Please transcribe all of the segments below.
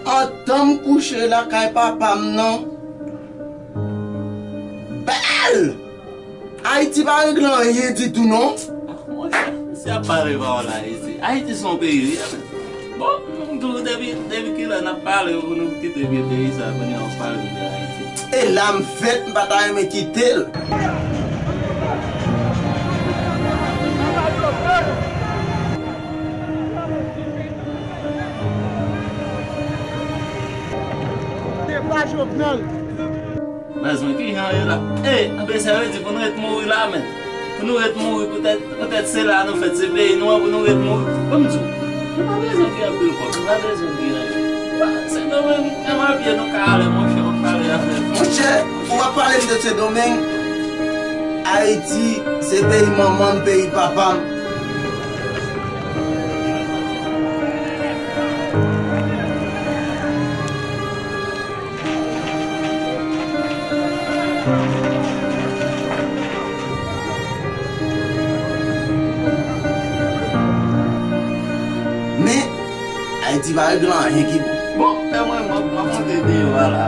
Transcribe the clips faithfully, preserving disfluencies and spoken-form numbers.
Antan m kouche lakay papa m nan. Bèl! Ayiti pa regle anyen ditou non. Monchè, misye ap pale pawòl Ayiti. Ayiti se yon peyi wi. Bon, nou tou depi, depi kilè n ap pale pou nou kite vye peyi sa, kounye a w ap pale de Ayiti. E la m fèt, m pa ta renmen kite l. Se pa Jovenel. Baz mwen, kijan ye la? E, anben sa yo di pou nou ret mouri la, men. Pou nou ret mouri, poutèt, poutèt se la nou fèt, se peyi nou an pou nou ret mouri. Ban m di w, nou pa bezwen gen anpil kòb, nou pa bezwen gen anyen. Ba, Sendomeng, menm a pye nou ka ale, monchè, w ap pale avè m. Monchè, ou ap pale m de Sendomeng, Ayiti, se peyi manman m, peyi papa m. Men, Ayiti pa regle anyen ki bon. Bon, men mwen, m ap, m ap monte deyò a la.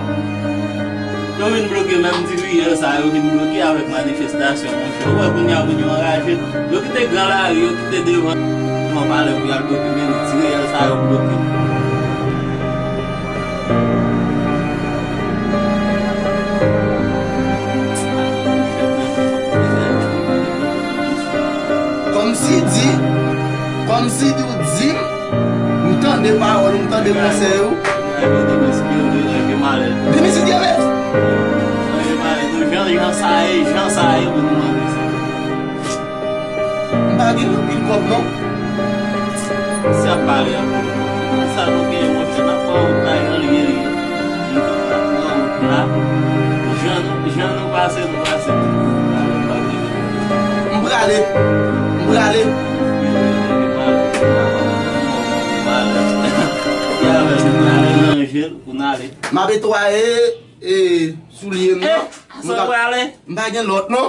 Yo vin bloke menm ti riyèl sa, yo vin bloke avèk manifestasyon, monchè. Ou wè kounye a moun yo anraje. Yo kite gran lari, yo kite devan, devan palè pou y al bloke, men ti riyèl sa yo bloke. Kòmsi di, kòmsi di w di m, m tande pawòl ou, m tande konsèy ou. Demen si Dye vle. Jan, jan sa ye, jan sa ye pou nou mande sa. M pa gen anpil kòb non. Si ap pale anpil kòb, sa nou gen monchè, n ap pran wout la jan l ye li. Nou tout n ap pran wout la. Jan nou, jan nou pase, nou pase. M prale, m prale. M ap etwaye, e, soulye m nan. E, asa w prale? M pa gen lòt non.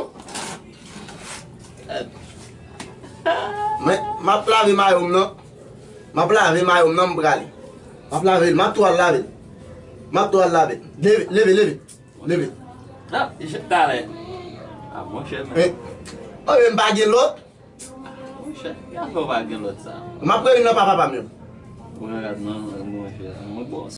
Men, m ap lave mayo m nan. M ap lave mayo m nan, m prale. M ap lave l, m ap tou al lave l. M ap tou al lave l. Leve, leve, leve. Leve. Ah, je talè. Ah, monchè, men. Men, oh, men m pa gen lòt. Ah, monchè, ki afè w pa gen lòt sa? M ap rele nan pa papa m yo. Mwen rad nan, monchè, mwen bon.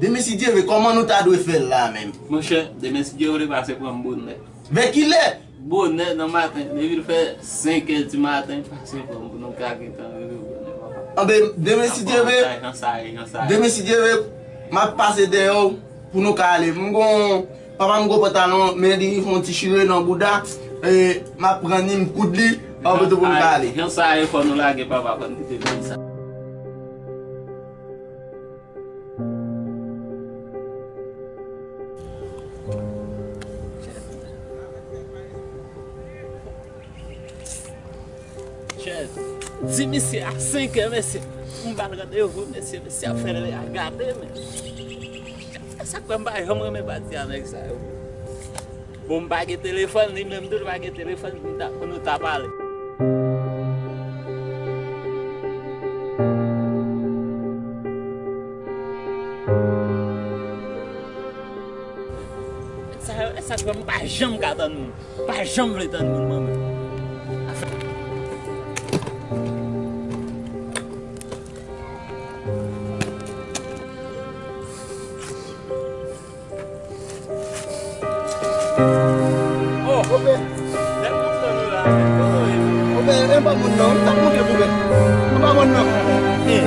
Demen si Dye vle, kòman nou ta dwe fè l la menm? Monchè, demen si Dye vle, pase pran m bonè. Vè kilè? Bonè nan maten, depi l fè senk è di maten, pase pran m pou nou ka gentan rive bonè, papa. Anben, demen si Dye vle, jan sa ye, jan sa ye. Demen si Dye vle, m ap pase dèyè w pou nou ka ale. M gon Papa m gon pantalon, men li fè yon ti chire nan bouda. E, m ap pran ni m koud li, anvan tou pou m ka ale. Jan sa ye, fò nou lage papa, fò n kite peyi sa. Chèz. Di misye a senk è, mesye. M ba l randevou, mesye. Misye ap fè lè a gade, men. Sa k fè m pa janm renmen pati a nèg sa yo. Bon, m pa gen telefòn, li menm tou, li pa gen telefòn, pou nou ta, pou nou ta pale. Sa yo, e sa k fè m pa janm ka tann moun. Pa janm vle tann moun, manman. Oh, konpè. Lè m ap tann ou la, men, kote w ye, men? Konpè, e pa moun nan, m t ap montre konpè. E pa moun nan. Hey.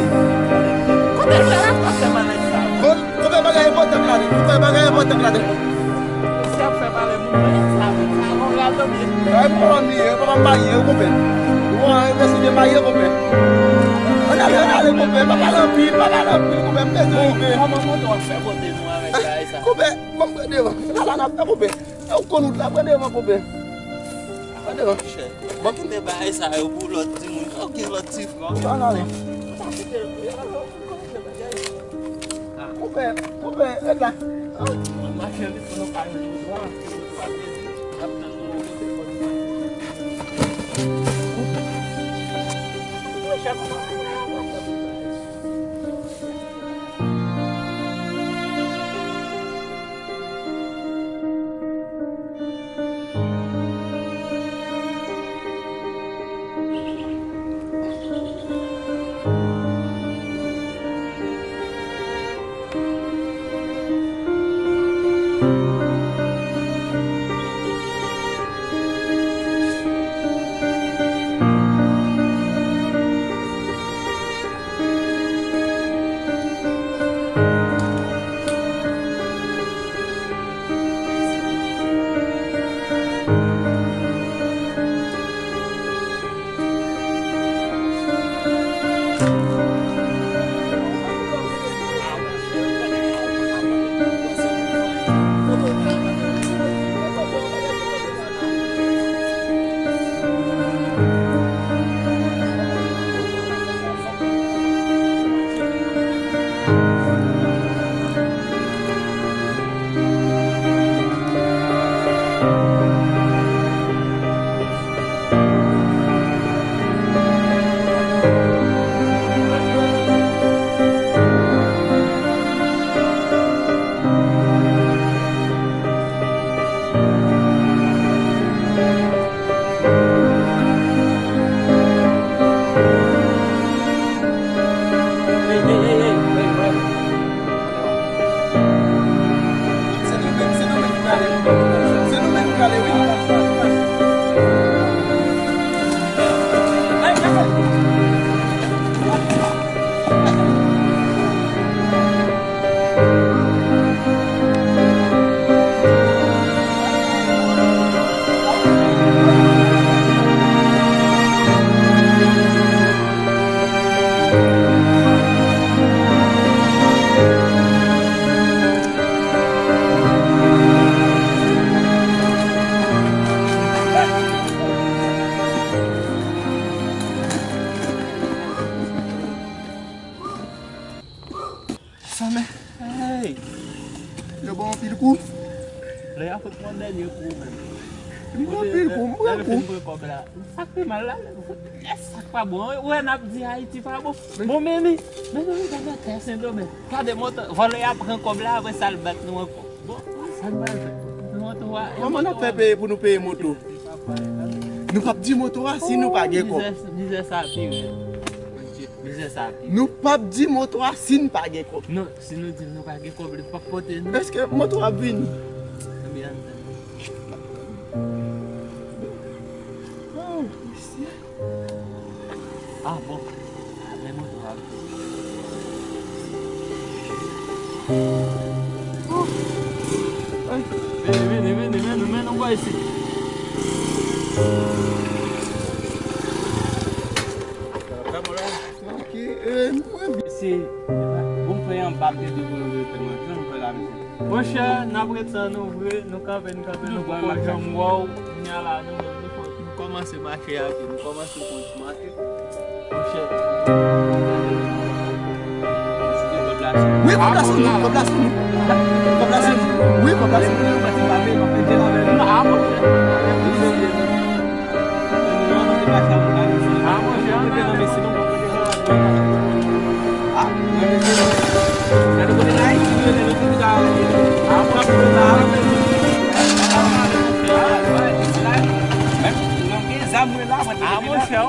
Kote l la, pa fè malèt sa. Bon, konpè, bagay enpòtan k la, konpè, bagay enpòtan k la. Mesye ap fè pale moun nan, sa vle sa, gon gade byen. Ay, papa m li ye, papa m marye, konpè. Wi, mesye de marye, konpè. Ann ale, ann ale, konpè, pa pale anpil, pa pale anpil, konpè, m bezwen rive. Kòman kote w ap fè kote nou avèk bagay sa? Konpè, ban m pran devan. Se pa la n ap fè, konpè. E ou konn wout la, pran devan, konpè. Pran devan. Monchè, ban m kite bagay sa yo pou lòt timoun. Yo gen lòt ti frè. Ann ale. Konpè, konpè, ret la. Ann mache vit pou nou ka jwenn wout la. Sa men. Hey! Yo ba w anpil kou. Lè y a fout pran dènye kou menm. M pran anpil kou, m pran kou. Lè l fin pran kòb la. Sa k pi mal la. Sa k pa bon. Ou wè n ap di Ayiti pa bon. Bon, men li, men li, gade tè Sendomeng. Gade moto, vòlè a pran kòb la, apre sa l bat nou ankò. Bon, sa n pral fè? Moto a, kòman n ap fè peye pou nou peye moto? Nou p ap di moto a si nou pa gen kòb. Mizè, mizè sa pi rèd. Mizè sa pi rèd. Nou p ap di moto a si n pa gen kòb. Non, si nou di l nou pa gen kòb, li p ap pote nou. Èske moto a ap vini? Ebyen, ann tann. Oh, mesye. Ah, bon. Ah, men moto a. Oh. Ay. Vini, vini, vini, vini, men nou bò isit. Tranquille, eh, mwen byen. Se, bon, frè, anba m te di pou nou tèlman jan, nou fè la, mesye. Monchè, n ap ret san nou vre, nou kanpe, nou kanpe, nou poko janm wè w. Kounye a la, nou menm, nou fò, nou kòmanse mache a pye, nou kòmanse pran ti mache. Monchè. Wi, kòb la sou nou, kòb la sou nou. Kòb la sou nou. Wi, kòb la sou nou. Ah, monchè.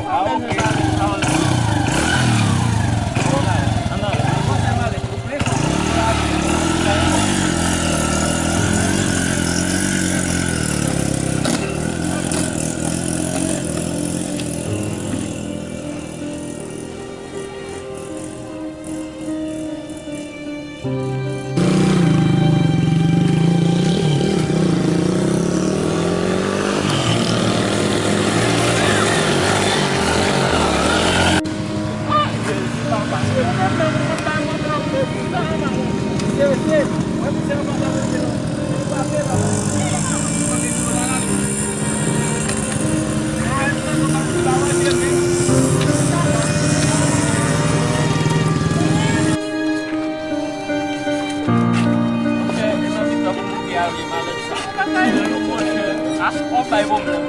Ah, monchè. Ach, on bay pwoblèm.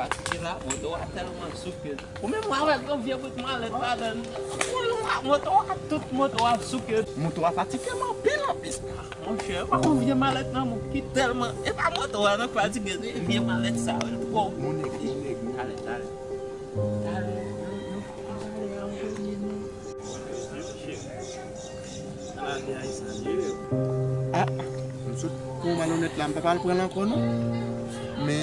Fatige la, moto a tèlman souke. Ou menm avèk yon vye bout malèt ladan l. Ou lou a moto a, tout moto a souke. Moto a fatige m anpil, anpil. Monchè, pa yon vye malèt nan men w ki tèlman, e pa moto a non k fatige, se vye malèt sa yo, l twò gwo. Mon nèg, mon nèg. Talè, talè. Talè, nou, nou, nou, talè, anvoye nou. Ah, m sot pou malonèt la, m pa pral pran l ankò non. Men,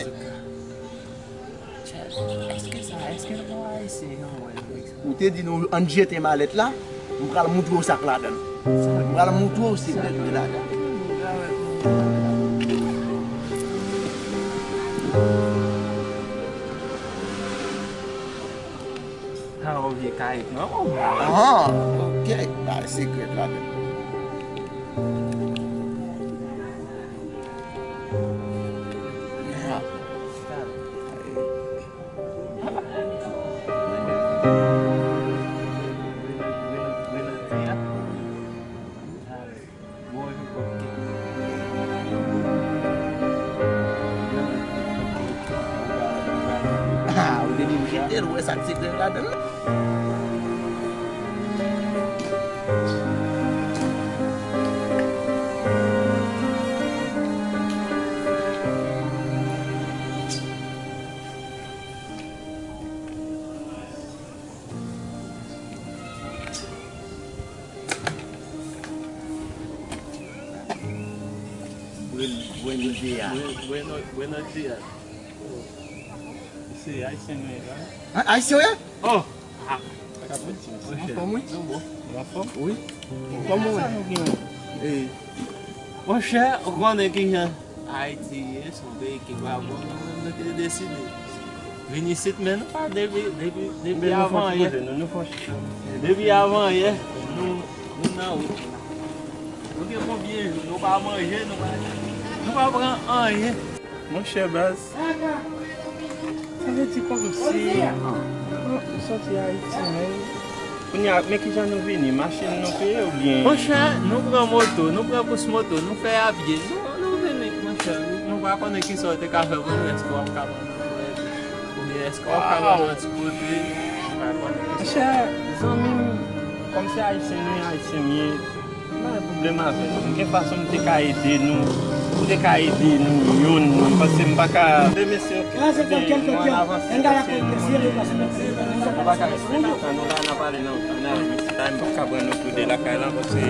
èske sa, èske l bon ayisyen an wè l? Ou te di nou ann jete malèt la, m pral moutre w sa k ladan l. M pral moutre w sekrè k gen ladan l. Sa yon vye kayèt non. Ah, ok. Bay sekrè k ladan l. Ah. Ah, ou te di m jete l, ou wè sa k sekrè ladan l. Buen-, buenos días. Buen-, bueno-, buenos días. Se ayisyen nou ye la. Ah, ayisyen w ye? Oh! Ah, anfòm wi. Anfòm wi. Anfòm wi. Sa nou gen? Eh. Monchè, ou konnen kijan Ayiti ye, se yon peyi ki pa bon, nou menm nou te deside vin isit, men nou pa depi, depi, depi avan yè. Depi avan yè, nou, nou nan wout. Nou gen konbyen jou, nou pa manje, nou pa, nou pa pran anyen. Monchè baz, sa vle di kòmsi nou soti Ayiti menm. Kounye a, men kijan nou vini? Machin nou peye oubyen? Monchè, nou pran moto, nou pran kous moto, nou fè a pye. Nou, nou vini, monchè. Nou pa konnen kisa w te ka fè pou nou, èske w ap ka ban nou frè, oubyen èske w ap ka ban nou yon ti kote, nou pa konnen. Monchè, zanmi m, kòm se ayisyen nou ye, ayisyen m ye, m pa gen pwoblèm avè nou. M gen fason m te ka ede nou, ou te ka ede nou, youn, paske m pa ka. Mesye, nou an avanse, paske nou pa ka rete nan tan, nou la, n a pale nan, nan, m pa ka pran nou toude lakay la, paske